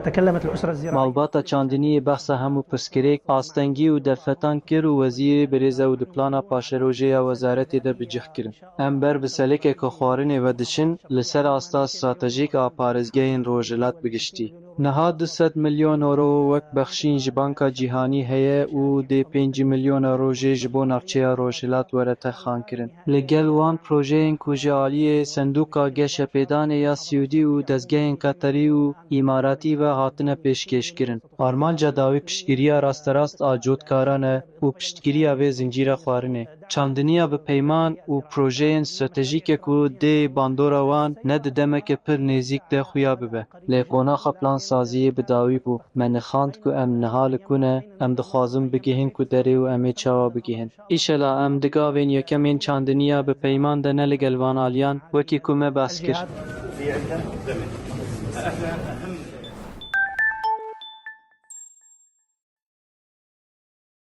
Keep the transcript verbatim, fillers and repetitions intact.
تكلمت الأسرة الزراعية. Malbata çandiniyê behsa hemû pirsgirêk, astengî û derfetan kir û wezîrê birêz ew di plana paşerojê ya wezaretê de bi cih kirin. Em ber bi selekeke xwarinê ve diçin, li ser asta stratejîk a parêzgehên Rojhilat bi giştî. Niha du sed milyon euro wek bexşîn ji Banka Cîhanî heye û dê pêncî milyon euro jê ji bo navçeya Rojhilat were texankirin. Li gel wan projeyên ku ji aliyê Sendûka Geşepêdanê ya Siûdî û dezgehên Qeterî û Îmaratî ve hatine pêşkêşkirin, armanca dawî piştgiriya rasterast a cotkaran e û piştgiriya vê zincîra xwarinê. Çandiniya bi peyman û projeyên stratejîk e ku dê bandora wan ne di demeke pir nêzîk de xuya bibe. Lê qonaxa plansaziyê bi dawî bû. Me nixand ku em niha li ku ne, em dixwazin bigihin ku derê û em ê çawa bigihin. Îşela em di gavên yekemên çandiniya bi peyman de ne li gel van aliyan, wekî ku me behs kir.